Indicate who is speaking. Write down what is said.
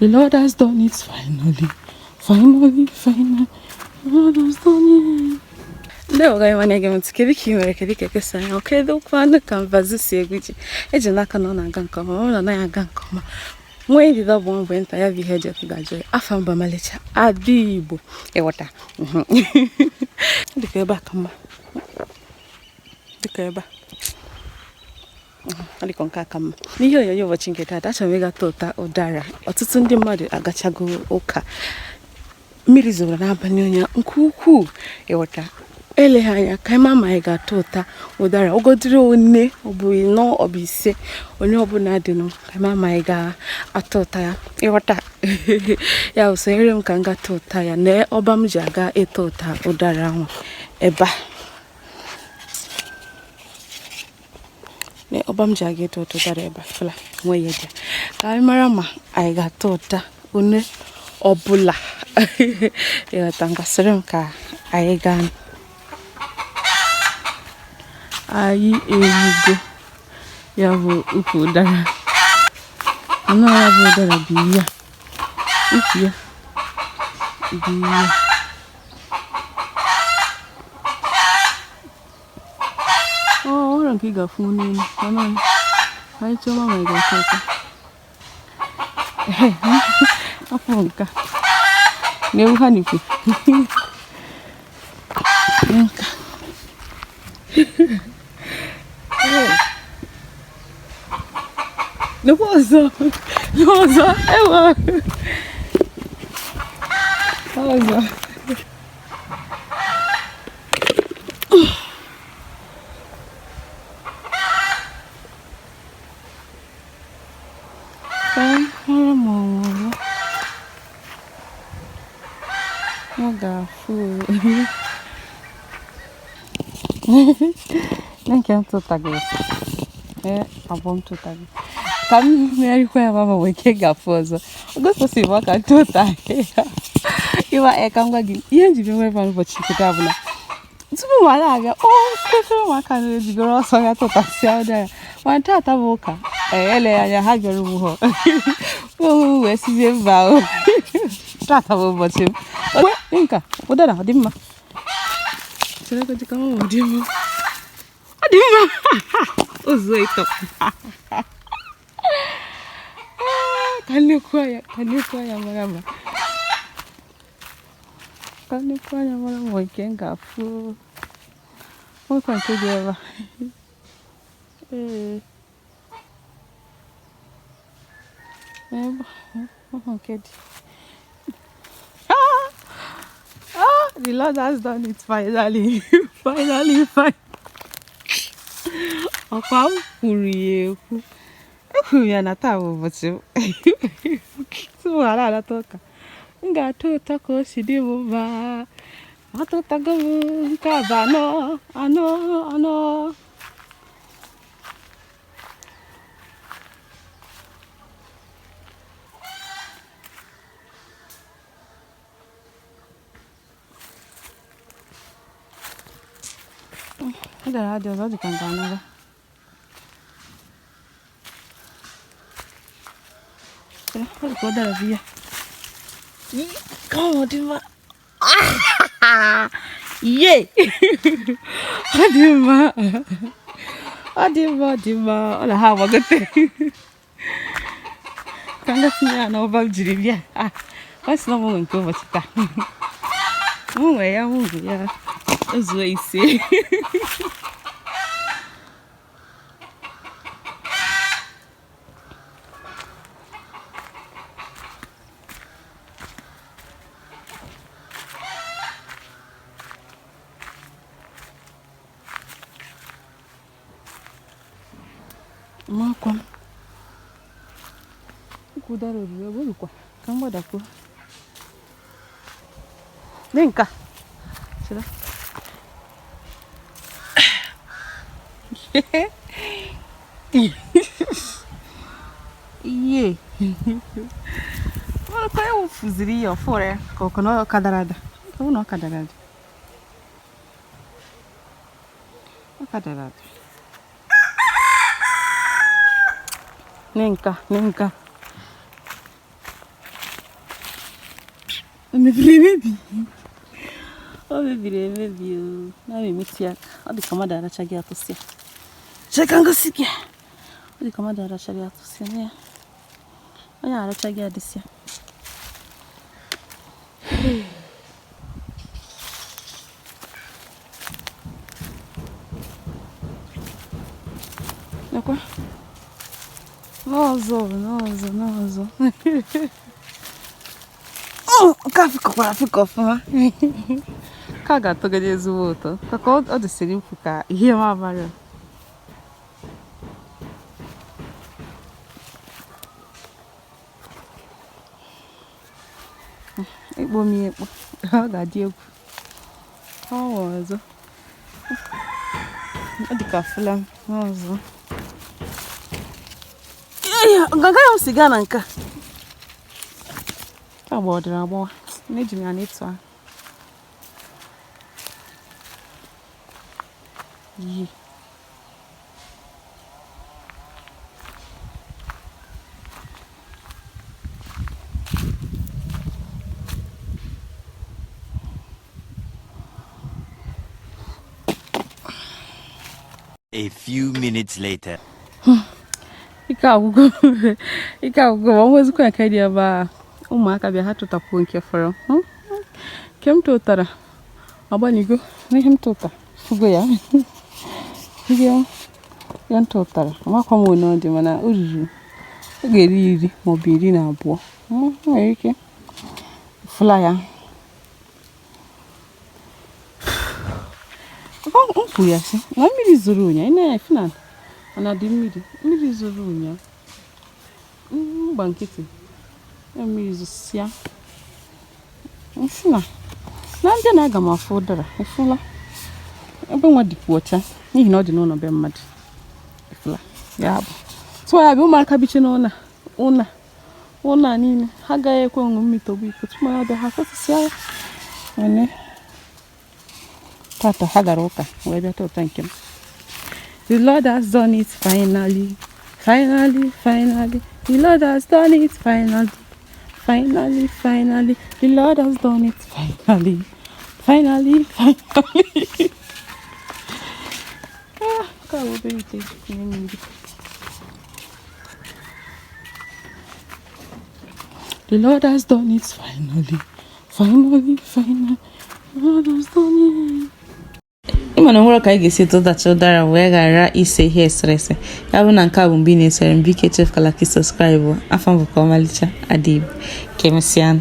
Speaker 1: The Lord has done it finally, finally, finally. The Lord has done it. Ndị ọga ịma na-ege m ntị, kedu ka ị mere, kedu ka ekesa anya, kedu kwanụ ka mbazu si egwu ji eji n'aka na ọ na-aga nke ọma, ọ na anaghị aga nke ọma. Nwee ndidi, ọ bụ mgbe nta ya bụ ihe eji ọkụ ga-ajụ ya. Afa mba Ọmalịcha Ada Igbo, ịghọta dịka ebe a ka mma, dịka ebe a ọ dịka nke aka mma. N'ihe onyonyo ụbọchị nke taata, achọrọ m ịga tụta ụdara. Ọtụtụ ndị mmadụ agachago ụka, mmiri zoro n'abalị ụnyaahụ nke ukwuu, ịghọta. Eleghị anya ka anyị ma ma anyị ga-atụ ụta ụdara ogodiri one, ọ bụ ịnọ, ọ bụ ise, onye ọbụla dịnụ, ka anyị ma ma anyị ga-atụ ụta ya, ịghọta. Ya bụ, sonyere m ka m ga tụ ụta ya na ọba m ji aga ịtụ ụta ụdara ahụ ebe a. Na ọba m ji aga ịtụ ụta ụdara ebe a fụla nwe ya dị, ka anyị mara ma anyị ga-atụ ụta one ọbụla, ịghọta. Ngasịrị m ka anyị gaa. Anyị erugo ya bụ ukwu ụdara. Anụ ya bụ ụdara bụ ihe a, ukwu ya bụ ihe a. Ọ nwere nke ị ga-afụ n'elu, mana anyị chọma ma ị ga-atụ ụta. Afọ nka na-ewu ha n'ikwe nka. Nekwa ọzọ, nekwa ọzọ, ewo ọzọ. Ka anyị mara ma ọ nwụrụ, ọ ga-afụ nke m tụtagoro. Ee, abụọ m tụtagoro, ka m megharịkwa ya ma nwee ike ga-afụ ọzọ. O gosipụsị m ka ntụta ịwa. Ee, ka m gwa gị ihe m ji bịa nwere ụbọchị nke taa bụ na tupu m na-abịa, o kwesịrị ụmụaka na-ejigoro ọsọ ya tụtasịa ụdara, ma taata bụ ụka. Ee, eleghị anya ha bịara ugbu ha onwe wee sizie mba ahụ. Tata bụ ụbọchị m nka ụdara. Ọ dị mma, chere ka ọ dị mma, ọ dị mma. Ụzọ ịtọ ka nnekwu anya, ka nnekwu anya mara mma, ka nnekwu anya mara mma. Nke m ga-afụ nwekwa nke dị ebe a. Ee, ebe a nke dị. Ah, the Lord has done it finally, finally, finally. Ọkwa m kwuru ya ekwu, ekwuru ya na taa bụ ụbọchị m tupu ghara alata ụka, m ga-atọ ụtọ ka o si dị m mma. Atụtago m nke a bụ anọ, anọ, anọ. Ụdara adị ọzọ, ọ dị ka nke anọba. Ọ dị ka ụdara bụ ya. Ka ọ dị mma. Ye! Ọ dị mma. Ọ dị mma, ọ dị mma. Ọ na ha agbagote. Ka m tinye ya n'ọba m jiri bịa. Ọ sị na ọ nwe nke ụbọchị taa. M nwe ya, m nwe ya. O zuo ise. Makwa m. Ukwu ụdara oriri ebe orukwa ka m gbadakwuo. Dị nka. Chere. Iye. Ọkwa ya wụfuziri ya ọfụrụ ya ka ọkụ na ọ ka dara ada. Ọ bụ na ọ ka dara ada. Ọ ka dara ada. Ne nka, ne nka. O mebiri emebi, o mebiri emebi. O na m emetụ ya aka, ọ dị ka mmadụ arachaghị atụsịa. Chee ka m gosi gị, ọ dị ka mmadụ arachaghị atụsịa na ya onye arachaghị adịsịa. Nekwa n'ọzọ, n'ọzọ, n'ọzọ. Nke a fịkọkwara afịkọ ọfụma ka a ga-atọgide ezigbo ụtọ ka ọ dịsịrị ikwu ka ihe m abalị. Ịkpọ m ya ekpo, ọ ga-adị egwu. Ọ ọzọ, ọ dị ka fụla n'ọzọ. Agaghị m siga na nke a agbawadịrị agbawa na-eji m ya na-etu ahụ yi.
Speaker 2: A few minutes later.
Speaker 1: Ike agwụgo, ike agwụgo. Ma nwezikwa nke dị ebe a, ụmụaka bịa ha tụtakwuo nke fọrọ. Nke m tụtara agbanigo n'ihe m tụtara fugo ya. Ihe ya m tụtara, amakwa m one ọ dị, mana o ruru, ọ ga-eri 10 maọbụ 12. Nwere ike fụla ya. M kwuru ya sị na mmiri zoro ụnya, ị na-efu na mana dị mmiri, mmiri zoro ụnya mgba nkịtị ya mmiri zosịa. Nsị na na ndị na aga m afụ ụdara ịfụla ebe nwa dịkwa ọcha n'ihi na ọ dị n'ụlọ be mmadụ ịfụla ya bụ tụọ ya bụ ụmụaka biche n'ụlọ ụlọ ụlọ niile ha agaghị ekwe ṅụ mmiri tọgbọ iko tupu ya bịa ha kọsịsịa ya. One tata ha gara ụka wee bịa tụta nke m. The Lord has done it finally, finally, finally. The Lord has done it finally, finally, finally. The Lord has done it finally, finally, finally. Ah, nke a bụ obere ite eji mmiri. The Lord has done it finally, finally, finally. The Lord has done it. Ịma na onwere ka anyị ga-esi tụtacha ụdara wee ghara ise ihe eserese ya bụ na nke a bụ mgbe ị na-esere m, biko echefukwala ka ị subscribe. Afọ m bụ ka ọmalịcha Ada Igbo. Ka emesịa.